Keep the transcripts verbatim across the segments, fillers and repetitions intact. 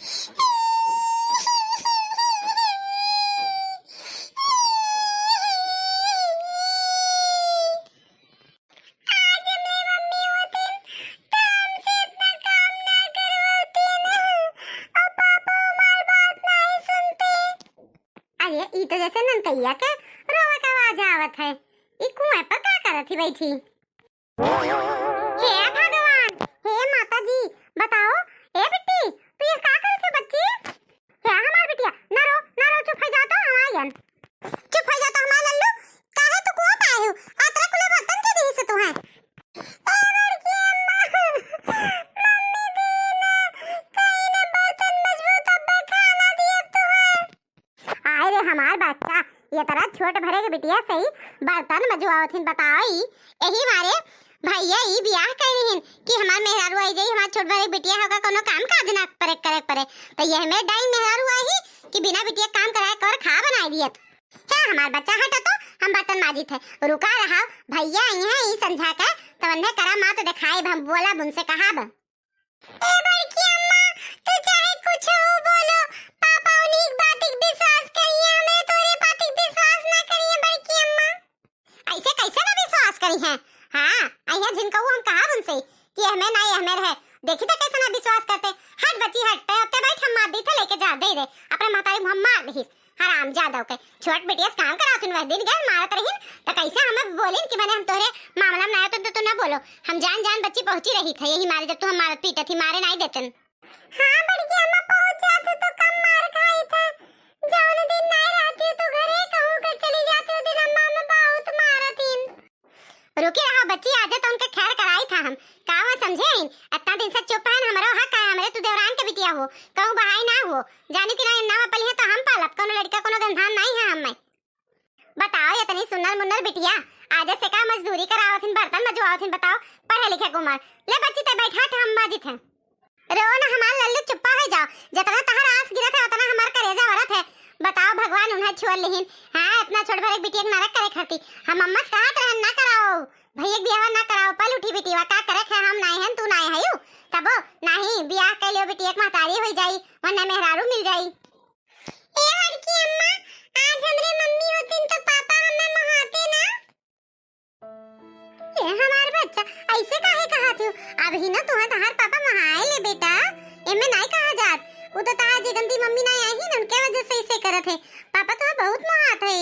आज हमरे मम्मी होतिन, तो हमसे इतना काम ना करवातिन। और पापा हमार बात नहीं सुनते। अरे, ई तो जैसे ननकैया के रोवे के आवाज आवत है। ई कुएं पर का करत ही बैठी? हे भगवान, हे माता जी, बताओ, ए बिट्टी, तू ये का करत है बच्ची? हे हमार बिटिया, ना रो, ना रो, चुप हो जा तो, हम आयन। चुप हो जा तो हमार लल्लू, काहे तू कुआं पे आए हो? अतरा कुले बर्तन के दिहिस तू है? ए बड़की अम्मा, मम्मी दीन, कहीं ने बर्तन मजबूत अब्बे खाना दिए तू है। आय रे हमार बच्चा, ये तरह छोट भरे के बिटिया से ही बर्तन मजुआवत हिन, बताओ ई। यही मारे भैया ई बियाह करिहिन कि हमार मेहरारू आई जाई, हमार छोट भरे के बिटिया होगा कोनो काम काज ना परे करे परे। तो ये में डाइन मेहरारू आई कि बिना बिटिया काम कराए कर खा बनाए दियत। क्या हमार बच्चा हटा तो हम बर्तन माजित है, रुका रहा, भैया आई हैं ई समझा के, तब उन्हें करा मात दिखाए, हम बोला उनसे कहा। ए बड़की अम्मा, तू चाहे कुछ हो बोलो, पापा उन्हीं बात के विश्वास करिए, हमें तोरे बात के विश्वास ना करिए बड़की अम्मा। ऐसे कैसे ना विश्वास करी हैं? हाँ, अइया जिनको हम कहा उनसे कि हमें ना, ये हमें रहे। देखी तो कैसे ना विश्वास करते। हट बच्ची हट, ते होते बैठ, हम मार दी थे, लेके जा, दे दे, अपने महतारी मुँह मार दीस। हराम जादव के छोट बिटिया से काम करावत हिन, वह दिन गए मारत रहिन, त कैसे हमें बोलिन कि मने हम तोहरे मामला में ना आए तो, तो तू ना बोलो। हम जान जान बच्ची पहुँची रही थे, यही मारे जब तू हम मारत पीटत ही मारे नहीं देतन। हाँ बड़की अम्मा, पहुँच जात तो कम मार खाई थे। जौन दिन नहीं रहती तो घरे कहूँ के चली जाती, वो दिन अम्मा हमें बहुत मारत हिन। रुकी रहा बच्ची, आजे तो उनके खैर कराई था हम। का वो समझे हईन? इतना दिन से चुप हन, हमरो हक है, हमरे तू देवरान के बिटिया हो, कहूँ बहाई ना हो। जानी कि ना, ना पली है तो हम पालब, कोनो लड़का कोनो गंधान नहीं है हमें। बताओ, इतनी सुन्नर मुन्नर बिटिया, आजे से का मजदूरी करावत हिन, बर्तन मजवावत हिन, बताओ, पढ़े लिखे के उमर। ले बच्ची ते बैठा, हम माजित हैं। रो ना हमार लल्लू, चुप्पा हो जाओ। जितना तहर आस गिरत है, उतना हमार करेजा वरत है। बताओ, भगवान उन्हें छोड़ लिहिन। हाँ, इतना छोट भरे बिटिया के नरक करे खाती। हम अम्मा से कहत रहन, ना कराओ, भैया के बियाह ना कराओ, पल उठी बिटिया, का करे है, हम नाई हन, तू नाई हयू। तबो नाही, बियाह कर लियो बिटिया के महतारी हो जाई, वरना मेहरारू मिल जाई। ए बड़की अम्मा, आज हमरे मम्मी होतिन तो पापा हमें महाते ना। ए हमार बच्चा, ऐसे काहे कहत हो? अबही ना तुहा तहार पापा महाए ले बेटा, एमे नाई कहा जात। उ तो तहार जे गंदी मम्मी नाई आई ही ना, उनके वजह से ऐसे करत है। पापा तुहा बहुत महात है।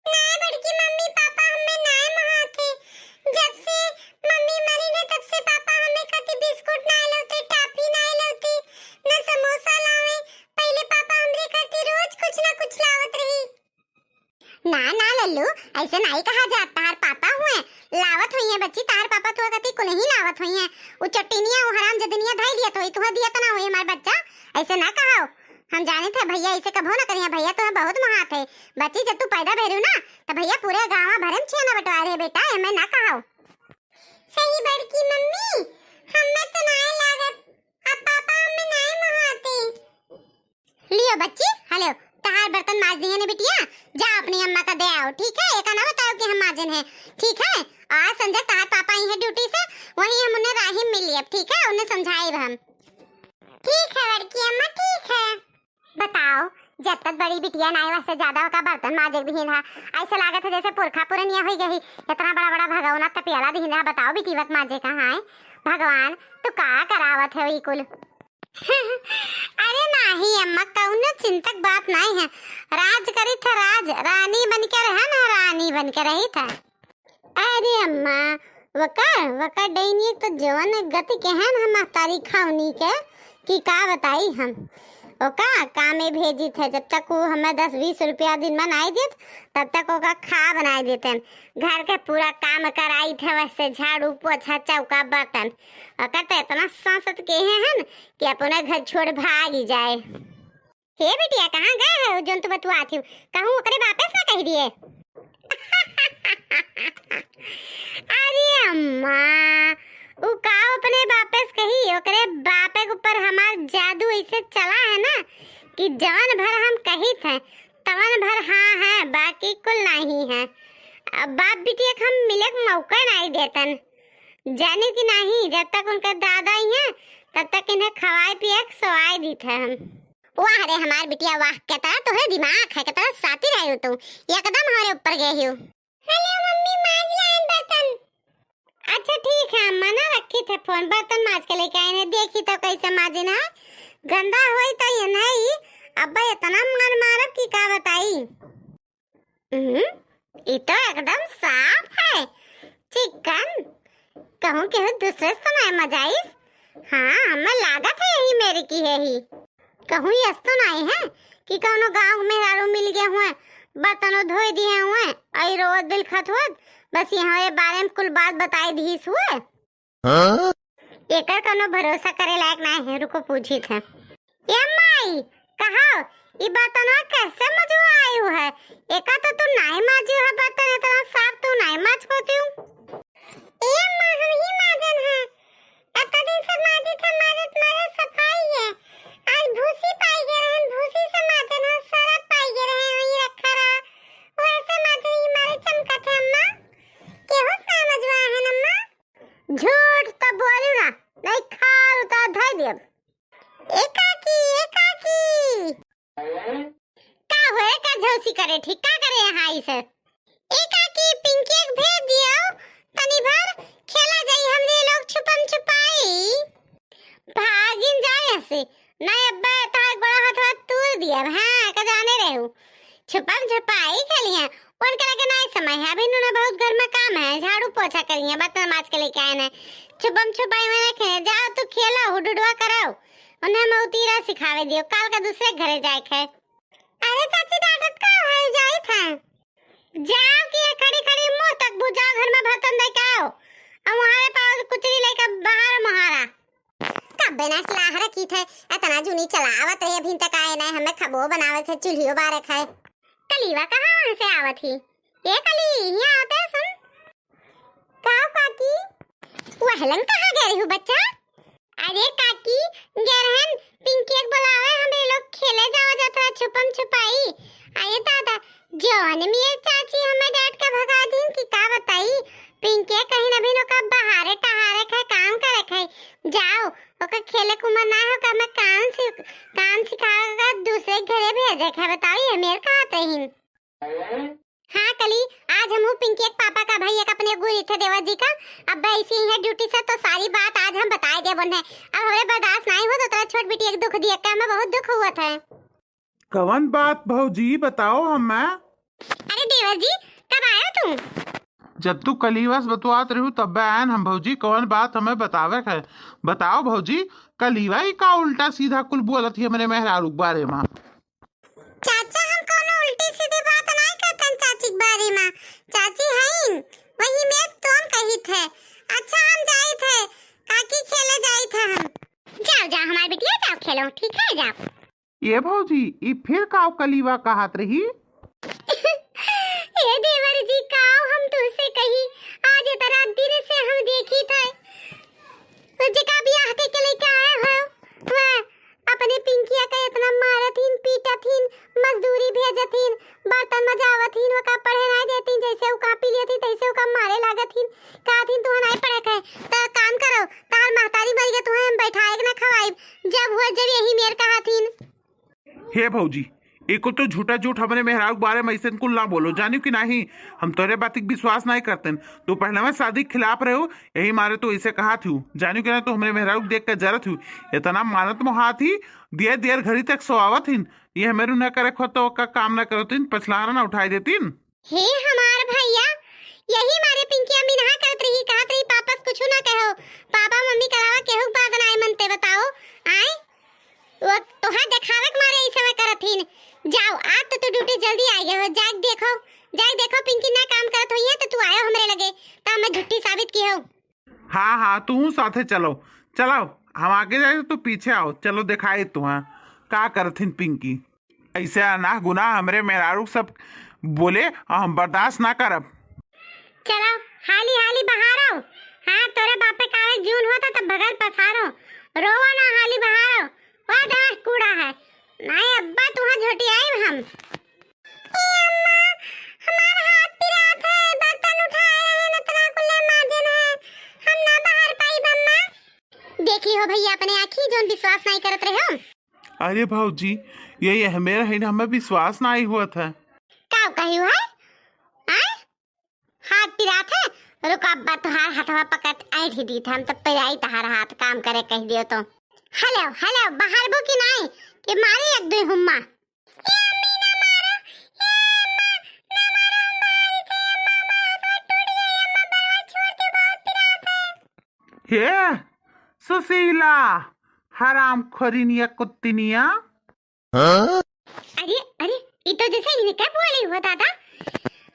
नाई बड़की मम्मी, पापा हमें नाई महात है। जब से मम्मी मरी ना, तब से पापा हमें कति बिस्कुट नाई लौते, टाफी नाई लौते, ना समोसा लावे। पहले पापा हमरे खातिर रोज कुछ ना कुछ लावत रही। ना, ना लल्लू, ऐसे नाई कहा जात, तहार पापा हुए, लावत हुई है बच्ची, तहार पापा तुहा कती कुल ही लावत हुई है। उ चट्टीनिया, उ हराम जदनिया धाई दियत हुई, तुहा दियत ना हुई हमार बच्चा, ऐसे ना कहो। हम जानित है भैया ऐसे कभो ना करिए, भैया तुहा बहुत महात है। बच्ची जब तू पैदा भैरू ना, तो भैया पूरे गाँव भरे में छेना बंटवाए रहे बेटा, एमे ना कहो। सही बड़की मम्मी, हमें तो नाई लागत, अब पापा हमें नाई महाते। लियो बच्ची, हेलो, तहार बर्तन माज दिए ने बिटिया, जा अपनी अम्मा का दे आओ, ठीक है? एका ना बताओ कि हम माजन है, ठीक है? आज संजय तहार पापा आई है ड्यूटी से, वहीं हम उन्हें राही मिल लिए, ठीक है? उन्हें समझाए हम। ठीक है बड़की अम्मा, ठीक है। बताओ, जब तक बड़ी बिटिया नाई वास्ते ज्यादा ओका बर्तन माजे दिहिन हा, ऐसे लागत है जैसे पुरखा पुरनिया होई गई, इतना बड़ा बड़ा भगौना तपियाला दिहिन हा, बताओ बिटिया के माजे कहाँ है? भगवान, तू का करावत है ई कुल? अरे नाही अम्मा, कौनो चिंतक बात नाही है। राज करी था राज, रानी बन के रहे ना, रानी बन के रही था। अरे अम्मा, वका, वका डैनिया तो जवन गति के है ना महतारी खावनी के, कि का बताई हम। ओका कामे भेजी थे, जब तक वो हमें दस बीस रुपया दिन में नाई देत, तब तक ओका खा बनाई देते। घर के पूरा काम कराई थे, वैसे झाड़ू, पोछा, चौका, बर्तन। ओकर तो इतना सांसत के हैं कि अपने घर छोड़ भागी जाए। हे बिटिया, कहाँ गए हो जोन तू बतुआत हो? कहूँ ओकरे बापे से ना कह दिए? अरे अम्मा, उ का अपने बापे से कही? ओकरे बापे के ऊपर हमार जादू ऐसे चला है ना कि जवन भर हम कही थे, तवन भर हाँ है, बाकी कुल नहीं है। अब बाप बिटिया के हम मिले के मौका नहीं देतन। जाने की नहीं, जब तक उनके दादा आई हैं, तब तक इन्हें खवाए पिए के सोआए दीत है हम। वाह रे हमार बिटिया वाह, केतना तोहरे दिमाग है, केतना सातिर है तू, एकदम हमरे ऊपर गए हो। हेलो मम्मी, माज लाइन बर्तन। अच्छा ठीक है अम्मा, ना रखी थे फोन, बर्तन माज के लेके आए हैं, देखी तो कैसे माजिन है, गंदा होई तो ये नहीं। अब्बा इतना मार मारब कि का बताई। हम्म, ई तो एकदम साफ है, चिकन। कहूँ केहू दूसरे से तो नहीं मजाइस। हाँ, हमें लागत है यही मेरे की है ही। कहूँ यस तो नहीं है कि कौनो गाँव में मेहरारू मिल गए हुए, बर्तनों धोए दिए हुए, आई रोवत बिलखत होत, बस यहाँ ये बारे में कुल बात बताई दीस हुए। हाँ? एकर कौनो भरोसा करे लायक नाय है, रुको पूछी थे। ए माई, कहो, ई बर्तनवा कैसे मजुआ आयु है? एका तो तू नाई माजू है बर्तन, इतना साफ तू नाई माज पाती हूँ। ए माँ, हम ही माजन है। इतना दिन से माजी थे, माजत मारे सफाई है। आज भूसी पाई गए रहन, भूसी से माजन है, सरफ पाई गए रहे, वही रखा रहा। वैसे माजन ही मारे चमका थे अम्मा। केहू से ना मजुआ है अम्मा। झूठ तो बोलू ना, नहीं खाल उतार धर देब। ए काकी, ए काकी। का होए, का झौसी करे, ठीक का करे यहाँ इसे? ए काकी, पिंकी के भेज दियो, तनी भर खेला जाई हमरे लोग छुपम छुपाई। भागिन जाए ऐसे, नहीं अब्बा तोहार गोड़ा हथवा तूर दिया, हाँ, का जाने रहू। छुपम छुपाई खेलिहैं, उनके लगे नाई समय है, अभी उन्होंने बहुत घर में काम है, झाड़ू पोछा करिहैं, बर्तन माज के लेके आए हैं। छुपम छुपाई में ना खेले, जाओ तू खेलो, हुडुडुआ करो, उन्हें मऊतीरा सिखावे दियो, काल का दूसरे घरे जाए के है। अरे चाची डांटत का है, जाई था। जाओ कि ये खड़ी खड़ी मुंह तक बुझाओ, घर में बर्तन दे के आओ, और वहां पाओ कुचरी लेके बाहर महारा। कब्बे ना सिलाह रखी थे, इतना जूनी चलावत रहे, अभी तक आए नहीं, हमें खबो बनावे थे, चूल्हियो बारे खाए। कलीवा कहाँ वहाँ से आवत ही? ए कली, यहाँ आते सुन। का काकी? वहलन कहाँ गए रहू बच्चा? अरे काकी, गए रहन पिंकी के बुलावे, हमरे लोग खेले जावा जात रहा छुपम छुपाई। अरे दादा, जौन मियर चाची हमें डांट के भगा दीन कि का बताई, पिंकी कहीं अभी ओका बहारे टहारे खाए काम करे खाए। जाओ, ओकर खेले के उम्र ना हो, का मैं काम से, काम सिखावे का दूसरे घरे भेजे के है, बताओ, ये मेर कहाँ तहीन। हाँ कली, आज हमहू पिंकी के पापा का भाई एक अपने गुरी थे देवर जी का, अब ऐसी ही है ड्यूटी से, तो सारी बात आज हम बताए देब उन्हें। अब हमें बर्दाश्त नहीं हो, तो तोरा छोट बिटिया के दुख दिए का हमें बहुत दुख हुआ था। कवन बात भौजी, बताओ हमें। अरे देवर जी, कब आयो तू? जब तू कलीवा से बतवात रहू तब आयन हम भौजी, कवन बात हमें बतावे के है? बताओ भौजी, कलीवा ई का उल्टा सीधा कुल बोलत ही हमरे मेहरारू के बारे में? चाचा, हम कौनो उल्टी सीधी बात नाय करतन चाची के बारे में। चाची हईन, वही में तुम कही थे। अच्छा, हम जाई थे, काकी खेले जाई थे हम। जाओ, जाओ, हमारे बिटिया, जाओ खेलो, ठीक है, जाओ। ये भौजी, ई फिर काव कलीवा कहत रही? ए देवर जी, काव हम तुहसे कही, आज इतना दिन से हम देखी थे, तो जेका बियाह के, के लेके आए हो, वह अपने पिंकिया का इतना मारत हिन, पीटत हिन, मजदूरी भेजत हिन, बर्तन मजावत हिन, ओका पढ़े नाय देत हिन, जैसे उ कापी लेत हिन, तैसे ओका मारे लागत हिन, कहत हिन, "तुहैं नाय पढ़े के है, त काम करो, तहार महतारी मर गए, तुहैं हम बैठाए के ना खवाइब, जब हुआ जब यही मेर कहत हिन।" हे भौजी, एको तो झूठा झूठ हमरे मेहरारू के बारे में ऐसे कुल ना बोलो, जानियो कि नाही? हम तोरे बात के विश्वास नाही करतेन। तू पहले में शादी के खिलाफ रहे हो, यही मारे तो ऐसे कहा थी, जानियो कि ना? तो हमरे मेहरारू के देख के जरत हूँ, इतना मानत मोहात ही, दियर दियर घरी तक सोआवत हिन। ये हमें रू ना करे खो तो का काम ना करत हिन, पछलाना ना उठाई देतिन। हे हमार भैया, यही मारे पिंकिया मिनहा करत रही, कहत रही, "पापा से कुछ ना कहो, पापा मम्मी के अलावा केहू के बात नाय मनते, बताओ, आए? वो तोहार देखावे के मारे ई समय करत हिन। जाओ, आज तो तू ड्यूटी जल्दी आ गए हो, जाके देखो, जाके देखो पिंकी ना काम करत होई है तो तू आयो हमरे लगे, तो हमें झूठी साबित की हो।" हाँ, हाँ, तू साथे चलो, चलो, हम आगे जाए, तू पीछे आओ, चलो दिखाई तुहा का करत हिन पिंकी। ऐसे अनाह गुनाह हमरे मेहरारू सब बोले और हम बर्दाश्त ना करब। चलो, हाली हाली बहारो। हाँ, तोरे बापे का आवे जून होता तब बगल पसारो। रोवा ना, हाली बहारो। वाह, देवास कूड़ा है। नहीं अब्बा, तुहा झोटी आइब हम। ए अम्मा, हमार हाथ पिरात है, बर्तन उठाए रहे, नतरा कुल्ले माजन है। हम ना बाहर पाइब अम्मा। देखी हो भैया, अपने आँखी हो? अरे भौजी, ये, ये हमें रही ना, हमें विश्वास ना आई हुआ था। का कही है? आय? हाथ पिरात है? रुक, अब तोहार हाथवा पकड़ ऐंठ ही दी था, हम तो पिराई तोहार हाथ, काम करे कह दियो तो। हेलो, हेलो, बाहर बो कि नाई? कि मारी एक दुई हुम्मा। ए अम्मी ना मारो, ए अम्मा, ना मारो, अम्मा, अरे थे अम्मा, हमार हाथ टूट गई, अम्मा, बरवा छोड़ दे, बहुत पिरात है। हे सुशीला, हराम खोरिनिया कुत्तिनिया। हाँ? अरे, अरे, ई तो जैसे इनका बोली हुआ दादा।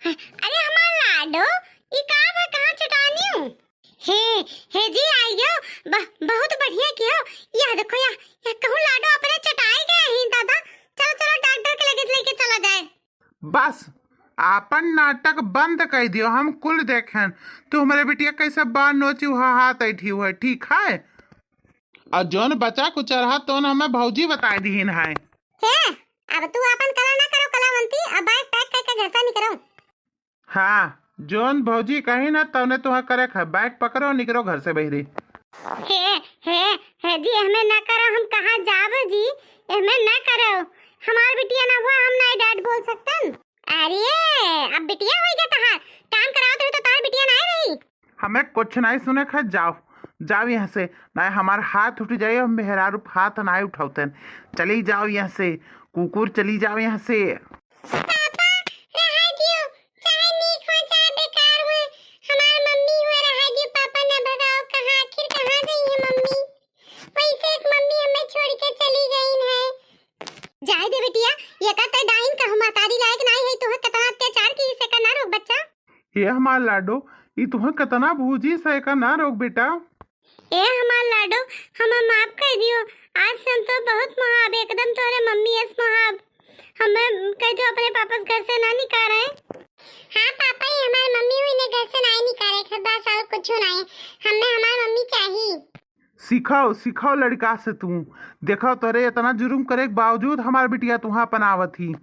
अरे हमार लाडो, ई का बा, कहाँ चटानी हूँ? हे, हे जी, आइयो, ब-, बहुत बढ़िया कियो। यह देखो, यह, यह कहूँ लाडो अपने चटाई गए ही दादा। चलो, चलो, डॉक्टर के लगे लेके चला जाए। बस, आपन नाटक बंद कर दियो, हम कुल देखेन। तू हमरे बिटिया कैसे बाल नोची हुआ, हाथ ऐठी हुआ, ठीक है? और जौन बचा कुचा रहा, तौन हमें भौजी बताए दीहिन है। हे, अब तू आपन कला ना करो कलावंती, अब बैग पैक करके घर से निकरो। हाँ, जौन भौजी कही ना, तौने तुहा करे है। बैग पकड़ो, निकरो घर से बहिरे। हे, हे, हे जी, हमें ना करो, हम कहाँ जाब जी, हमें ना करो। हमार बिटिया ना हुआ, हम ना डैड बोल सकतन। अरे, अब बिटिया होई गया तहार, काम करावत रही तो तहार बिटिया ना रही। हमें कुछ नहीं सुने खा, जाओ, जाओ यहाँ से, नहीं हमार हाथ उठ जाए, हम मेहरारू हाथ नहीं उठावतन। चली जाओ यहाँ से, कुकुर, चली जाओ यहाँ से। पापा, रहा दियो, चाहे नीक हो, चाहे बेकार हो, हमार मम्मी हो, रहा दियो, पापा न भगाओ, कहाँ, आखिर कहाँ गई है मम्मी? वैसे एक मम्मी हमें छोड़ के चली गई है। जाए दे बिटिया, ये का ते डाइन कहूँ, महतारी लायक नाई है, तुहे कितना अत्याचार की से का ना रोक बच्चा। ये हमार लाडो, ई तुहे कितना भूजी से का ना रोक बेटा। ए हमार लाडो, हमें माफ कर दियो, आज से हम तो बहुत मोहाब, एकदम तोरे मम्मी अस मोहाब। हमें कह दो अपने पापा से घर से ना निकाले। हाँ पापा, ये हमार मम्मी हुई ने घर से ना निकाले, बस और कुछ नहीं, हमें हमार मम्मी चाहिए। सिखाओ, सिखाओ लड़का से तू। देखो तोरे इतना जुर्म करे के बावजूद हमार बिटिया तुहा अपनावत ही।